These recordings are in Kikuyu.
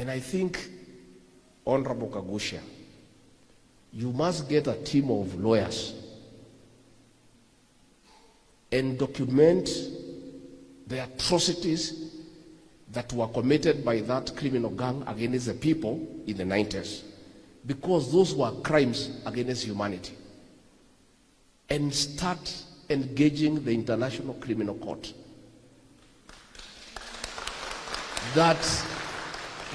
And I think, Honorable Kaguchia, you must get a team of lawyers and document the atrocities that were committed by that criminal gang against the people in the 90s, because those were crimes against humanity, and start engaging the International Criminal Court. That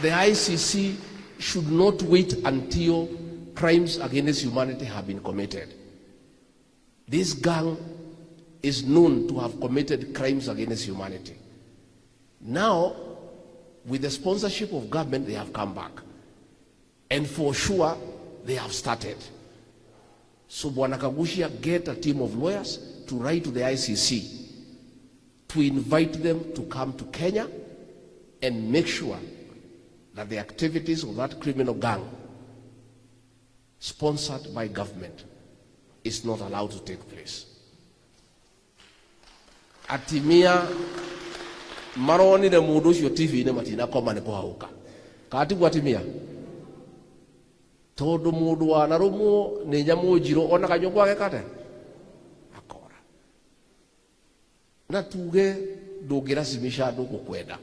the ICC should not wait until crimes against humanity have been committed. This gang is known to have committed crimes against humanity. Now, with the sponsorship of government, they have come back. And for sure, they have started. So Bwana Kaguchia, get a team of lawyers to write to the ICC to invite them to come to Kenya and make sure that the activities of that criminal gang sponsored by government is not allowed to take place. Atimia maronire mundu ucio TV-inĩ matinakoma nĩ kũhauka katiguo atimia tondu mundu wanarũmwo nĩ nyamũ njirũ ona kanyũkwa ageka akora na tuge ndũngĩracimisha andũ gũkwenda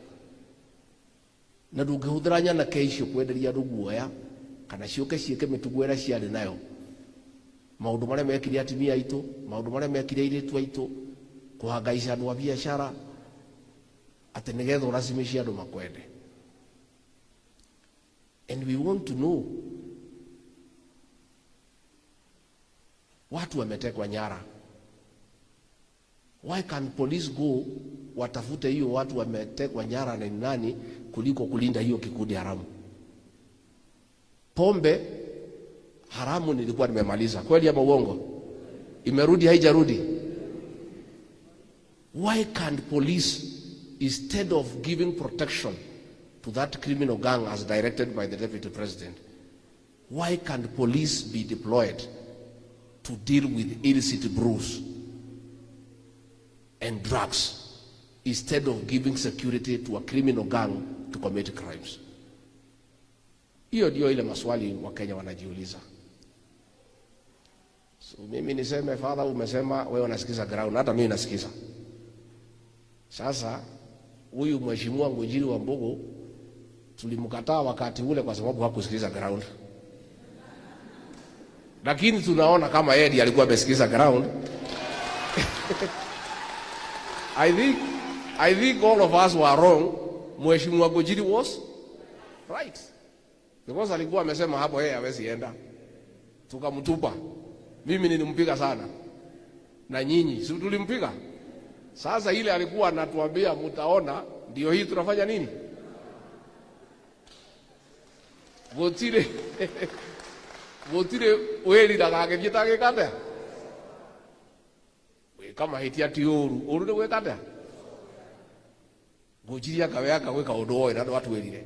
na ndũngĩhũthĩra nyanake icio kwenderia andũ guoya kana ciũke ciĩke mĩtugo ĩrĩa ciarĩ nayo maũndũ marĩa mekire atimia aitũ maũndũ marĩa mekire airĩtu aitũ kũhangaica andũ a biacara atĩ nĩgetha ũracimicie andũ makwende. And we want to know watu wametekwa nyara. Why can police go watafute hiyo watu wametekwa nyara na nani kuliko kulinda hiyo kikundi haramu? Pombe haramu nilikuwa nimemaliza, kweli ama uongo? Imerudi haijarudi? Why can't police, instead of giving protection to that criminal gang as directed by the deputy president, why can't police be deployed to deal with illicit brews and drugs instead of giving security to a criminal gang to commit crimes? Hiyo ndio ile maswali Wakenya wanajiuliza. So mimi niseme, Father, umesema wewe unasikiza ground, hata mimi nasikiza. Sasa huyu mheshimiwa Ngunjiri Wambugu tulimkataa wakati ule kwa sababu hakusikiliza ground, lakini tunaona kama yeye ndiye alikuwa amesikiza ground. I think all of us were wrong. Mheshimiwa Ngunjiri was right because alikuwa amesema hapo yeye hawezi enda, tukamtupa. Mimi nilimpiga sana na nyinyi, si tulimpiga? Sasa ile alikuwa anatuambia mtaona, ndio hii tunafanya nini? Gutire gutire wĩriraga agĩthiĩ tagĩka atĩa gwĩka mahĩtia ti ũru ũru nĩ gwĩka atĩa ngũnjiria anga we anga gwĩka ũndũ woĩ na ndwatwĩrire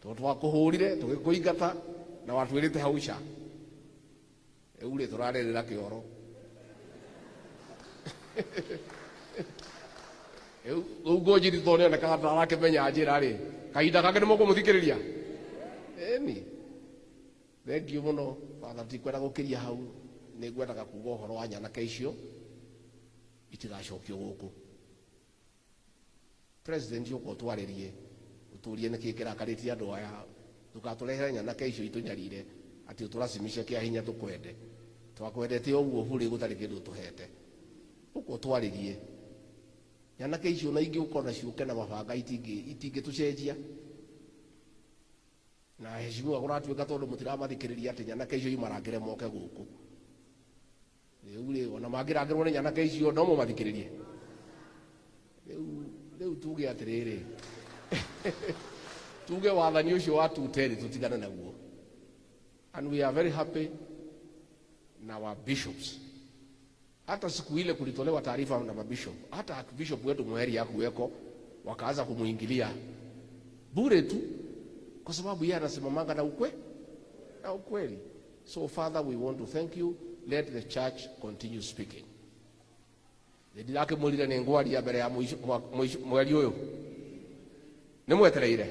tondũ twakũhũrire tũgĩkũingata na watwĩrĩte hau ca rĩu rĩ tũrarĩrĩra kĩoro rĩu ngũnjiri tondũ nĩonekaga ta arakĩmenya njĩra rĩ kahinda kangĩ nĩ mũkũmũthikĩrĩria ĩni thengiũ mũno batha tikwenda gũkĩria hau nĩ ngwendaga kuga ũhoro wa nyanake icio itigacokio gũkũ. President ũka ũtwarĩrie ũtũrie nĩkĩ kĩrakarĩtie andũ aya ndũgatũrehere nyanake icio itũnyarire atĩ ũtũracimishe kĩa hinya tũkwende twakwendete ũguo burĩ gũtarĩ kĩndũ ũtũhete ũka ũtwarĩrie nyanake icio na ingĩ ũkona ciũke na mabanga itingĩtũcenjia na heshimiwa kũratuĩka tondũ mũtiramathikĩrĩria atĩ nyanake icio imarangĩre moke gũkũ rĩu rĩ ona mangĩrangĩrwo nĩ nyanake icio no mũmathikĩrĩrie rĩu rĩu tuge atĩrĩrĩ tuge wathani ũcio wa 210 tũtigane naguo. And we are very happy na our bishops. Hata siku ile kulitolewa taarifa na mabishop, hata bishop wetu Muheri hakuweko, wakaanza kumuingilia bure tu, kwa sababu yeye anasimamanga na ukwe na ukweli. So Father, we want to thank you. Let the church continue speaking. Ndĩrakĩmwĩrire nĩ ngwaria mbere ya mweri ũyũ nĩ mwetereire.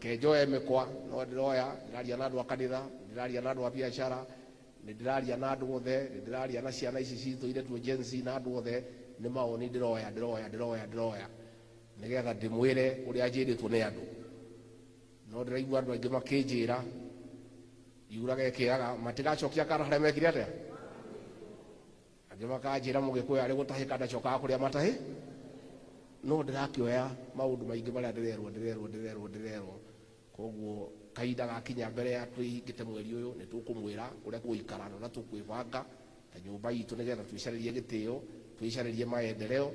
Reke njoe mĩkwa, no ndĩroya, ndĩraria na andũ a kanitha, ndĩraria na andũ a biacara, nĩ ndĩraria na andũ othe, nĩ ndĩraria na ciana ici citũ iretwo Gen Z na andũ othe, nĩ mawoni ndĩroya, ndĩroya, ndĩroya, ndĩroya nĩgetha ndĩmwĩre ũrĩa njĩrĩtwo nĩ andũ. No ndĩraigua andũ aingĩ makĩnjĩra yuraga ĩkĩaga matigacokia kana harĩa mekire atĩa. Angĩ makanjĩra mũgĩkũyũ arĩ gũtahĩka ndacokaga kũrĩa matahĩ. No ndĩrakĩoya maũndũ maingĩ marĩa ndĩrerwo, ndĩrerwo, ndĩrerwo, ndĩrerwo. Koguo kahinda gakinya mbere ya twĩhingĩte mweri ũyũ nĩ tũkũmwĩra ũrĩa tũgũikara na ũrĩa tũkwĩbanga ta nyũmba itũ nĩgetha twĩcarĩrie gĩtĩo, twĩcarĩrie maendeleo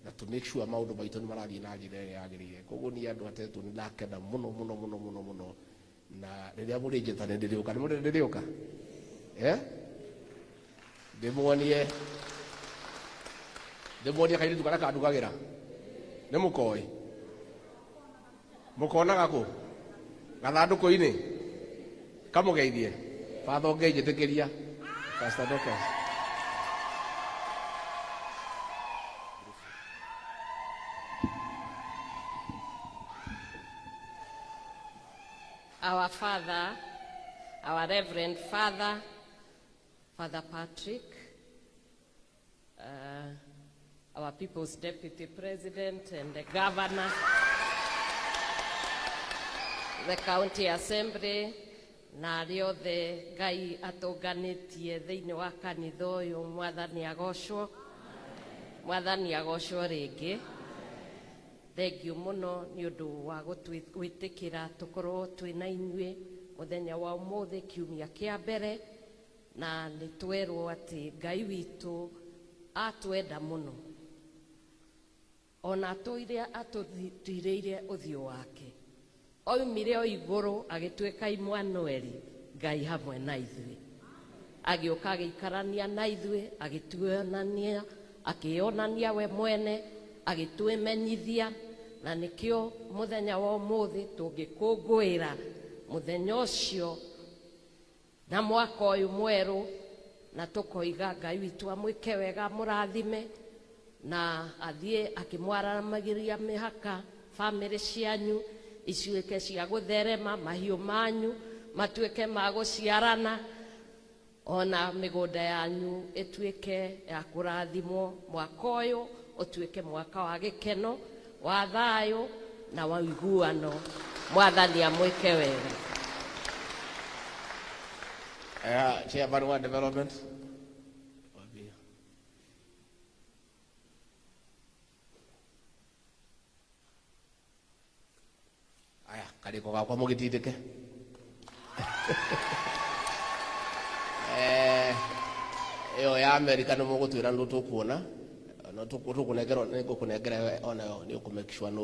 na to make sure maũndũ maitũ nĩ marathiĩ na njĩra ĩrĩa yagĩrĩire. Koguo niĩ andũ atetũ nĩ ndakena mũno mũno mũno mũno mũno, na rĩrĩa mũrĩnjĩta nĩ ndĩrĩũka. Nĩ mũrĩ ndĩrĩũka? Eh? Ndĩmuonie, ndĩmuonie kairĩtu karĩa kandugagĩra. Nĩ mũkoĩ? Mũkonaga kũ? Gathandũkũ-inĩ? Kamũgeithie? Father ũngĩnjĩtĩkĩria? Pastor Dorcas. Our father, our Reverend Father, Father Patrick, our People's Deputy President and the Governor, the County Assembly, na arĩa othe Ngai atũnganĩtie thĩinĩ wa kanitha ũyũ, Mwathani agocwo, Mwathani agocwo rĩngĩ. Thengiũ mũno nĩ ũndũ wa gwĩtĩkĩra tũkorwo twĩ na inyuĩ mũthenya wa ũmũthĩ, kiumia kĩa mbere, na nĩ twerwo atĩ Ngai witũ atwenda mũno, ona atũire atũtirĩire ũthiũ wake, oimire o igũrũ agĩtuĩka Immanueli, Ngai hamwe na ithuĩ, agĩũka agĩikarania na ithuĩ, agĩtuonania, akĩonania we mwene, agĩtwĩmenyithia, na nĩkĩo mũthenya wa ũmũthĩ tũngĩkũngũĩra mũthenya ũcio na mwaka ũyũ mwerũ, na tũkoiga Ngai witũ amwĩke wega, amũrathime, na athiĩ akĩmwaramagĩria mĩhaka, bamĩrĩ cianyu icuĩke cia gũtherema, mahiũ manyu matuĩke ma gũciarana, ona mĩgũnda yanyu ĩtuĩke ya kũrathimwo. Mwaka ũyũ ũtuĩke mwaka wa gĩkeno, wa thayũ na wa ũiguano. Mwathani amwĩke wega. Chairman wa development. Wambia. Aya, karĩko gakwa mũgĩtindĩke. Ĩyo ya Amerika nĩ mũgũtwĩra nũ tũkuona, no tũkũnengera, nĩ ngũkũnengera onayo, nĩ ũkũ make sure nũ